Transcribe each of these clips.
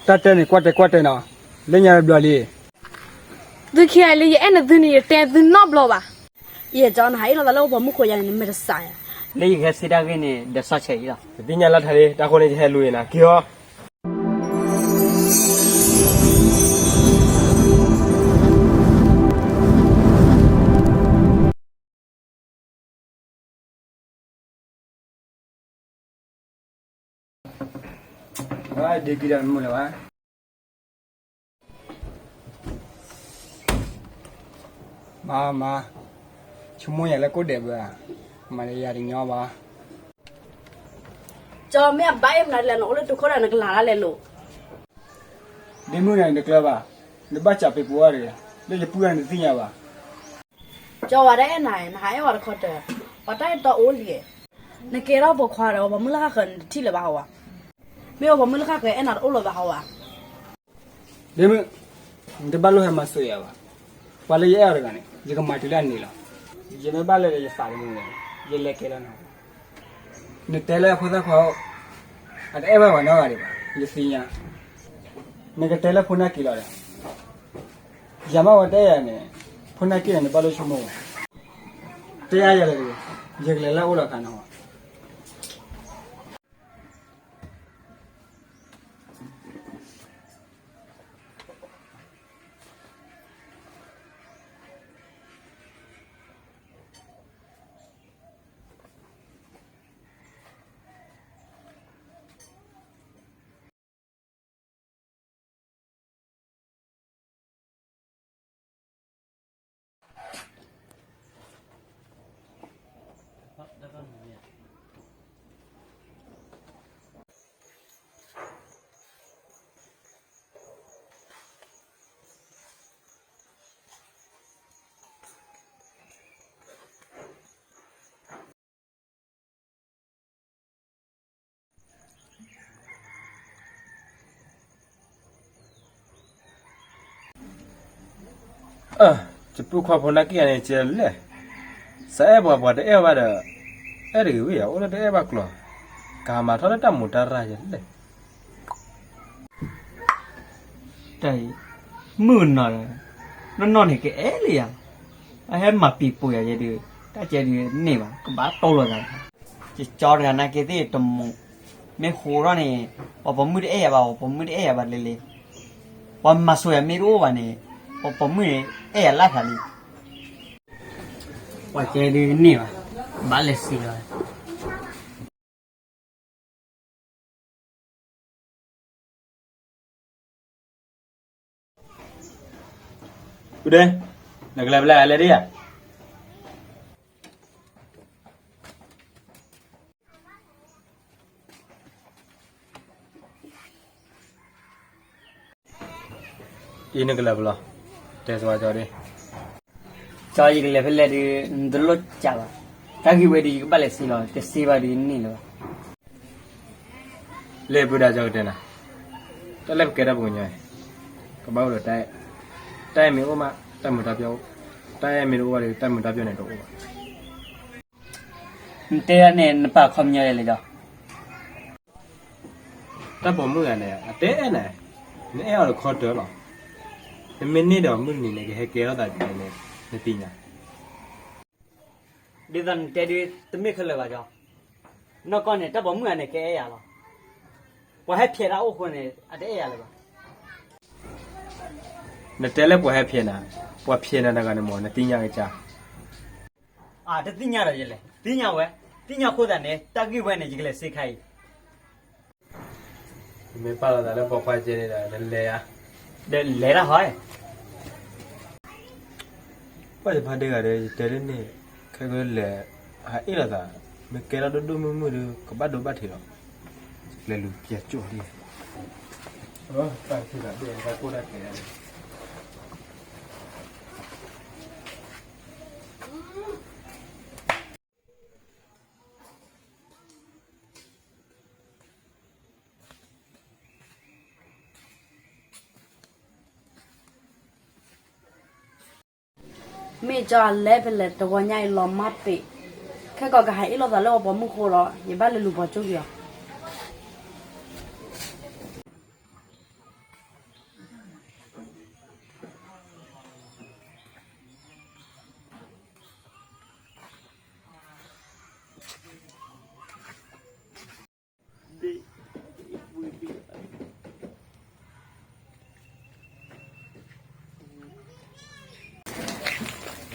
တၢ်တဲန့ၣ် ကွၢ်တဲကွၢ်တဲနီၤ, လၢညါတဘျီလံ. သုခံဂၤလံ ယအဲၣ်နသုန့ၣ် ယတဲသုနီတဘျီဘၣ်. ယဲကၠီ နဟးအ့ၣ်လိာ်သးလၢပှၤမုၣ်ဃိယၤန့ၣ် နမ့ၢ်တစးယၤ, လၢယကဟဲစံးတၢ်ဂ့ၢ်န့ၣ် ဒီးစးဆဲးအံၤလီၤ. တသ့ၣ်ညါလၢထါလံ, တၢ်ဃိန့ၣ် ယဟဲလူၤအံၤနၤ, က့ၤအီၤ. ဒ့ကံဒၣ်မုၢ်လၢၤဘၣ်. မါ, မါ, ဆိကမိၣ်ယၤလၢကိၣ်ဒဲးဘၣ်, မၤလၢယၤတညီဘၣ်. ကၠီ မ့ၢ်အဘၣ်အဲၣ်မနုၤလဲၣ်, နအိၣ်လၢတခိၣ်ဒီးနကလၤတၢ်လဲၤလိာ်. ဒ့မုၣ်န့ၣ်တကျၢၤဘၣ်, နဘၣ်စးပ့ၤပဝါတဂ့ၤ, လၢယပုၢ်အံၤနသ့ၣ်ညါဘၣ်. ကၠီ ဝဲဒၣ်အဲၣ်နၤ, နဟးအဲၣ်ဝဲတခီတၢၢ်, ပှၤတၢ်အဲၣ်တီအိၣ်လံ. နကဲထီၣ်ပိာ်ခွါဒီး ပှၤမုၣ်လၢဃၣ်ဃၢၤနတထံၣ်လၢၤဘၣ်ဟီဝဲ. မ့ၢ်ပှၤမုၣ်လၢဃၣ်ဃၢၤ အဲၣ်နၤတအိၣ်လၢၤဘၣ်ဟီဝဲ. ဒ့မုၣ်, နတဘၣ်လိၣ်ဟဲမၤစၢၤယၤဘၣ်. ပှၤလၢယအဲၣ်အီၤတဂၤန့ၣ် ယကမၤတုၤလၢအန့ၣ်လီၤ. ယမ့ၢ်ဘၣ်လဲၤဒီးယသးတမုာ်ဘၣ်, ယလဲၤကဲလီၤနၤ. နတဲလၢအဖိသၣ်ခွါအိၣ်, အတအဲၣ်ဘၣ်ပှၤနီတဂၤဒံးဘၣ်, ယသ့ၣ်ညါ. နကတဲလၢဖိနၢ်က့ၤလီၤဒီး, ယၤမ့ၢ်ဝဲတအဲၣ်ယၤန့ၣ်, ဖိနၢ်က့ၤန့ၣ် နဘၣ်လိၣ်ဆိကမိၣ်, တဲယၤလဲၣ်တဂ့ၤ, ယကလဲၤလၢအအိၣ်လီၤခါန့ၣ်. ယပုၢ်ခွါဖိနၢ်က့ၤယၤန့ၣ် ကဲလဲၣ်, စးအဲၣ်ပှၤ ပှၤတအဲၣ်ဘၣ်ဒီး, အဲၣ်တဂ့ၤဝဲယၤ အိၣ်လၢတအဲၣ်ဘၣ်ကျီၤ, ကမၤထီၣ်လၢတၢ်မူးတၢ်ရၢ်ယလဲၣ်. တၢ်အံၤ, မုၣ်ကနီၤဒီး, နီၢ်နီၢ်န့ၣ်ကအဲၣ်လၢယၤ, အဟဲမၤပံၤပိာ်ယၤယဲဒုး, တၢ်ကဲဒုးန့ၢ်ဘၣ် ကဘၣ်တိၢ်လိာ်သး, ယကၠီတဂၤနာ်က့သ့ၣ်တမူး, မ့ၢ်ဃိထီၣ်န့ၣ်, ပှၤပိာ်မုၣ်တအဲၣ်ယၤဘၣ် ပှၤပိာ်မုၣ်တအဲၣ်ယၤဘၣ်လံလံ, ပှၤမၤစၢၤယၤမ့ၢ်တအိၣ်ဘၣ်န့ၣ်, ပှၤပိာ်မုၣ်န့ၣ်အဲၣ်ယၤလၢ်ဖးလံ, ပှၤကဲဒုးန့ၢ်ဘၣ်, ဘၣ်လဲၤစံးလီၤ. အူဒဲ, နကလဲၤဖဲလဲၣ် အလဲၤဒံးဧါ. အံၤနကလဲၤဖဲလဲၣ်, တဲစဝါကၠီဒံး. ကၠီ ယကလဲၤဖဲလဲၣ်ဒုး နတလိၣ်ကးဘၣ်, တၢ်ဂ့ၢ်ဝဲဒုး ယကဘၣ်လဲၤစံးလီၤ, တစံးဘၣ်ဒုးန့ၢ်လၢၤဘၣ်. လၢပဝဲဒၣ်ကၠီကတဲနၤ, တၢ်လၢပကဲထီၣ်ပှၤကညီအံၤ, ကဘၣ်အိၣ်ဒီးတၢ်အဲၣ်, တၢ်အဲၣ်မ့ၢ်အိၣ်မး တၢ်မုာ်တၢ်ပျီၢ်အိၣ်, တၢ်အဲၣ်မ့ၢ်တအိၣ်ဘၣ်ဒီး တၢ်မုာ်တၢ်ပျီၢ်န့ၣ်တအိၣ်ဘၣ်. နတဲဒ်န့ၣ် နပာ်ခီပညီဒ်လဲၣ်ကၠီ. တၢ်ပိာ်မုၣ်ဂၤန့ၣ် အတအဲၣ်နၤ, နအဲၣ်အီၤတခီတၢၢ်လီၤ. နမ့ၢ်န့ၢ်ဒီးမုၢ်တနံၤန့ၣ် ကဟဲကဲထီၣ်သးဒ်လဲၣ်န့ၣ် နသ့ၣ်ညါ. ဒ်သိးနတဲဒုး တမ့ၢ်ခဲလၢာ်ဘၣ်ကၠီ. နီၢ်ကီၢ်န့ၣ် တၢ်ပိာ်မုၣ်ဂၤန့ၣ် ကအဲၣ်ယၤလီၤ. ပှၤဟဲဖျဲးတၢ်အိၣ်ဃိန့ၣ် အတအဲၣ်ယၤလၢၤဘၣ်. နတဲလၢပှၤဟဲဖျဲးနၤ, ပှၤဖျဲးနၤတဂၤန့ၣ်မ့ၢ် နသ့ၣ်ညါကစၢ်. အတသ့ၣ်ညါဒီးယလဲၣ်, သ့ၣ်ညါဝဲ, သ့ၣ်ညါဃိသးန့ၣ် တၢ်ဂ့ၢ်ဝဲန့ၣ် ယကလဲၤစ့ခါအံၤ. နမ့ၢ်ပာ်လီၤသးလၢပိာ်ခွါကဲန့ၣ်ဒီး နလဲၤဧါ. ဒီးလဲၤတၢ်ဟီ. ပှၤယဖါဒ့ဂၤဒီး ယတဲဒ်န့ၣ်, ခဲကလဲၤ, ဟးအ့ၣ်လိာ်သး, မ့ၢ်ကဲထီၣ်ဒိၣ်ဒိၣ်မုၢ်မုၢ်ဒီး ကဘၣ်ဒိဘၣ်ထံးလီၤ. လဲၤလူၤပျဲကၠိၣ်ဒ်. တၢ်ထံၣ်သးဒိၣ်တၢ်ကိၢ်တၢ်ဂီၤ. မ့ၢ်ကၠီအလဲၤဖဲလဲၣ် တဂီၤညါအံၤလီၤမၢ်ပ့ၤ, ခဲကီးကဟးအ့ၣ်လိာ်သးလၢပှၤပိာ်မုၣ်ဃိဒီး ယဘၣ်လဲၤလူၤပှၤကၠိၣ်က့ၤအီၤ.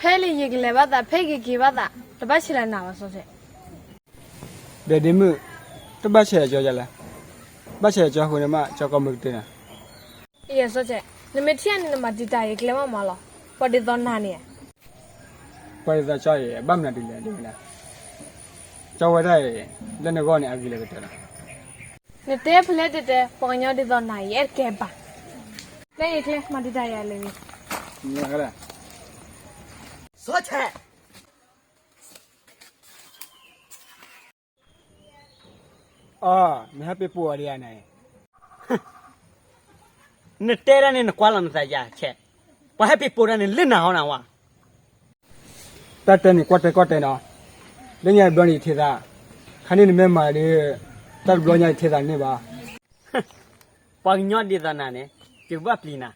ဖဲလံယကလဲၤဘၣ်သး ဖဲယကက့ၤဘၣ်သး တဘၣ်ဆဲးလၢနၤဘၣ်စီၤဆဲး. ဒီးဒ့မုၣ်, တဘၣ်ဆဲးအကၠီယၤလဲၣ်. ဘၣ်ဆဲးအကၠီအဃိန့ၣ်မး ကၠီကီမုၢ်ကတၢၢ်နၤ. အံၤစီၤဆဲး, နမ့ၢ်ထံၣ်န့ၣ် နမၤတံာ်တာ်ယကျဲမးမးလီၤ. ပှၤဒ်သိးနၤန့ၣ် ပှၤဒ်သိးကၠီအံၤ ဘၣ်မနုၤဒ်လဲၣ်ဒ်လဲၣ်. ကၠီဝဲဒၣ်အံၤ လၢနဂီၢ်န့ၣ် အဂ့ၤလၢကတၢၢ်လီၤ. နတဲဖဲလဲၣ်တဲတဲ ပှၤကညီဒ်သိးနၤအံၤ အဲၣ်တကဲဘၣ်. လၢယကျဲ မၤတံာ်တာ်ယၤလၢ စီၤဆဲး အီ, နဟဲပ့ၤပိာ်အီၤဒ်ယၤန့ၣ်, နတဲဒၣ်န့ၣ် နကွၢ်လီၤနသးယၤဆဲး, ပှၤဟဲပ့ၤပိာ်တၢ်န့ၣ် လၢနၤဟီနၤဝဲ. တၢ်တဲန့ၣ် ကွၢ်တဲကွၢ်တဲနီၤ, လၢညါတဘျီန့ၣ် ယထံၣ်သး, ခါန့ၣ်နမ့ၢ်မၤဒီး တၢ်တဘျီညါယထံၣ်သးန့ၣ်ဘၣ်. ပှၤကညီဒ်သိးနၤန့ၣ် ယကဘၣ်ပျံၤနၤ,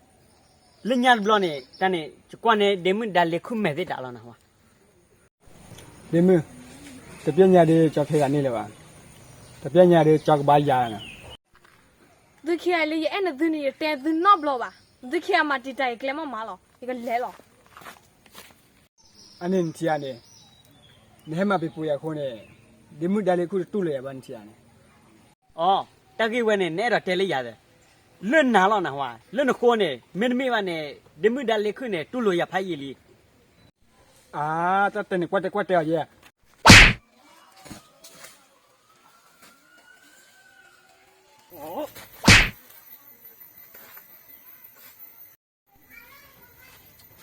လၢညါတဘျီန့ၣ် တၢ်န့ၣ် ယကွၢ်န့ၢ်ဒ့မုၣ်ဒါလ့ၤခုၣ်မဲာ်သ့ၣ်တၢ်လီၤနၤဝဲ. ဒ့မုၣ်, တပျဲညါဒီးကၠီထဲသးန့ၣ်လၢၤဘၣ်, တပျဲညါဒီးကၠီကဘၣ်ယၤနၤ. သုခံဂၤလၢယအဲၣ်နသုန့ၣ် ယတဲသုနီတဘျီဘၣ်, သုခံဂၤမၤတံာ်တာ်ယကျဲမးမးလီၤ, ယကလဲၤလီၤ. အန့ၣ်နထံၣ်ဧါန့ၣ်, နဟဲမၤပ့ၤပိာ်ယၤအဃိန့ၣ်, ဒ့မုၣ်ဒါလ့ၤခုၣ်တတူၢ်လိာ်ယၤဘၣ်နထံၣ်ဧါန့ၣ်. အီ, တၢ်ဂ့ၢ်ဝဲန့ၣ် နအဲၣ်ဒိးတဲလၢယၤသ့, လၢနၤလီၤနၤဝဲ, လၢနဃိန့ၣ် မ့တမ့ၢ်ဘၣ်န့ၣ် ဒ့မုၣ်ဒါလ့ၤခုၣ်န့ၣ် တူၢ်လိာ်ယၤဖးယံာ်လံ. အါ, တၢ်တဲန့ၣ် ကွၢ်တဲကွၢ်တဲအီၤယဲ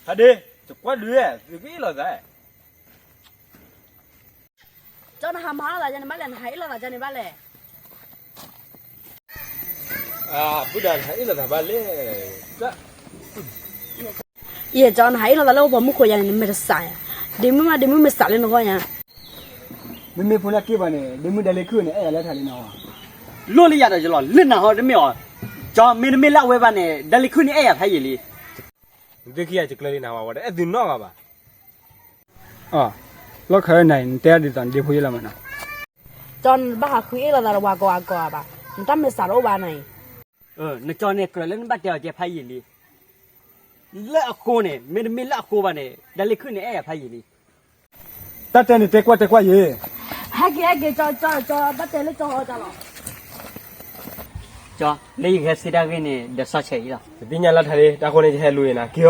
ဟါဒ့, ယကွၢ်ဒုး, သုကအ့ၣ်လိာ်သး, ကၠီနဟးမၤလိာ်သးယၤန့ၣ်ဘၣ်လဲၣ်, နဟးအ့ၣ်လိာ်သးယၤန့ၣ်ဘၣ်လဲၣ်. အၢ, ပုၢ်ဒါနဟးအ့ၣ်လိာ်သးဘၣ်လဲၣ်, ကၠီ, ယဲ ကၠီနဟးအ့ၣ်လိာ်သးလၢပှၤမုၣ်ဃိယၤန့ၣ် နမဲာ်တစးဧါ, ဒ့မုၣ်မး ဒ့မုၣ်မဲာ်စးလၢနဂီၢ်ညါ. မ့မ့ၢ်ဖိလၢက့ၢ်ပှၤန့ၣ် ဒ့မုၣ်ဒါလ့ၤခုၣ်န့ၣ် အဲၣ်ယၤလၢထးလံနၤဝဲ. လိၣ်လၢယၤဒီးယလီၤ, လၢနၤဟီတမ့ၢ်အီၤ, ကၠီမ့တမ့ၢ်လၢအဝဲဘၣ်န့ၣ် ဒါလ့ၤခုၣ်န့ၣ်အဲၣ်ယၤဖးယံာ်လံ. သုခံဂၤယကျၢၤလံနၤဝဲ, ဝဲတအဲၣ်သုနီတဂၤဘၣ်. အီ, လီၢ်ခၢနၤအံၤ နတဲဒ်သိးနဒ့ဖိယဲလီၤမးနီၤ. ကၠီနဘၣ်ဟးဃုအ့ၣ်လိာ်သးဒီးပှၤကိးဂၤကိးဂၤဘၣ်, နတၢ်မဲာ်စးတအိၣ်ဘၣ်နၤအံၤ. နကၠီန့ၣ်ကြၢးလၢနဘၣ်တဲအီၤကဲဖးယံာ်လံ. လၢအဃိန့ၣ် မ့တမ့ၢ်လၢအဃိဘၣ်န့ၣ် ဒါလ့ၤခုၣ်န့ၣ်အဲၣ်ယၤဖးယံာ်လံ. တၢ်တဲန့ၣ်တဲကွၢ်တဲကွၢ်ယဲ. ဟဲက့ၤ ဟဲက့ၤ ကၠီ ကၠီ ကၠီ ဘၣ်တဲလၢကၠီအီၤတၢ်လီၤ. ကၠီ, လၢယဂဲၤဆၢထၢၣ်ဂ့ၢ်န့ၣ် ဒီးစီၤဆဲးအံၤလီၤ. ယသ့ၣ်ညါလၢထးလံ, တၢ်ဃိန့ၣ် ယဟဲလူၤအံၤနၤ, က့ၤအီၤ.